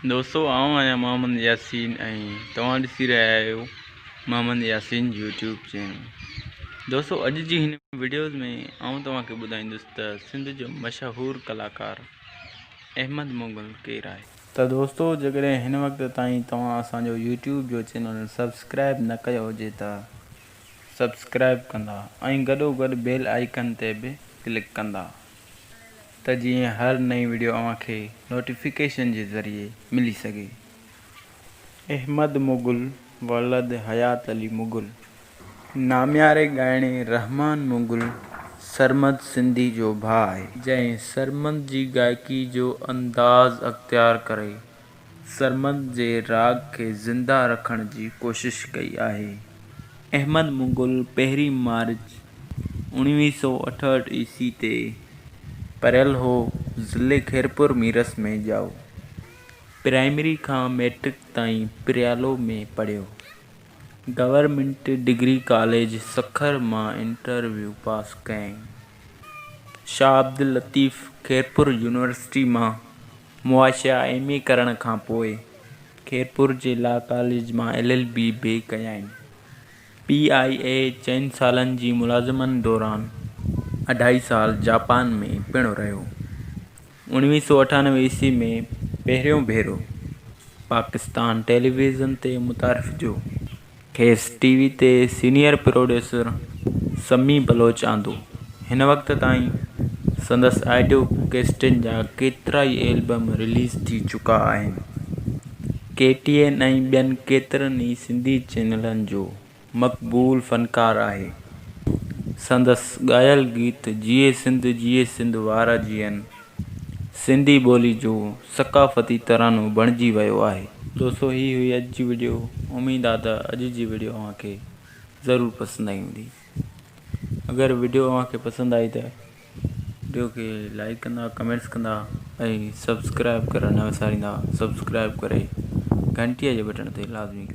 دوستو آئون آهيان محمد ياسين ۽ توهان ڏسي رهيا آهيو محمد ياسين يوٽيوب چينل. دوستو اڄ جي هن وڊيوز ۾ آئون توهان کي ٻڌائيندس ته سنڌ جو مشهور ڪلاڪار احمد مغل ڪير آهي. ته دوستو جيڪڏهن هن وقت تائين توهان اسان جو يوٽيوب جو چينل سبسڪرائب نه ڪيو هجي ته سبسڪرائب ڪندا ۽ گڏو گڏ بيل آئيڪن تي به ڪلڪ ڪندا. ته جيئن هر نئين وڊيو اوهان کي نوٽيفڪيشن جي ذريعي ملي سگهي. احمد مغل ولد حيات علي مغل. نامياري ڳائڻي رحمان مغل سرمد سنڌي جو ڀاء آهي. جنهن سرمد جي گائڪي جو انداز اختيار ڪري سرمد جي راڳ کي زنده رکڻ جي ڪوشش ڪئي آهي. احمد مغل پهرين مارچ 1968 عيسوي تي پريلهو ضلعي خيرپور ميرس ۾ ڄائو. پرائمري کان مئٽرڪ تائين پريالو ۾ پڙهيو. گورنمينٽ ڊگري ڪاليج سکر مان انٽرويو پاس ڪيائين. شاهه عبداللطيف خيرپور يونيورسٽي مان معاشيا ايم اي ڪرڻ کان پوء خيرپور جي لا ڪاليج مان ايل ايل بي به ڪيائين. پي آء اي چئن سالن جي ملازمن دوران اڍائي سال جاپان ۾ پڻ رهيو. 1998 عيسوي ۾ پهريون ڀيرو پاڪستان ٽيليويزن تي متعارف ٿيو. کيس ٽي وي تي سينيئر پروڊيوسر سمي بلوچ آندو. هن وقت تائين سندس آڊيو ڪيسٽن جا ڪيترائي البم رليز ٿي چڪا آهن. ڪي ٽي اين ۽ ٻين ڪيترن ئي سنڌي چينلن جو مقبول فنڪار آهي. سندس ڳايل گيت جيئي سنڌ جيئي سنڌ وارا جيئن سنڌي ٻولي جو ثقافتي ترانو بڻجي ويو آهي. دوستو هي هئي اڄ جي وڊيو اميد آ ته اڄ جي وڊيو اوهان کي ضرور پسند آئي هوندي اگر وڊيو اوهان کي پسند آئي ته وڊيو کي لائڪ ڪندا ڪمينٽس ڪندا ۽ سبسڪرائب ڪرڻ نه وساريندا سبسڪرائب ڪري گهنٽي جي بٽڻ تي لازمي ڪلڪ.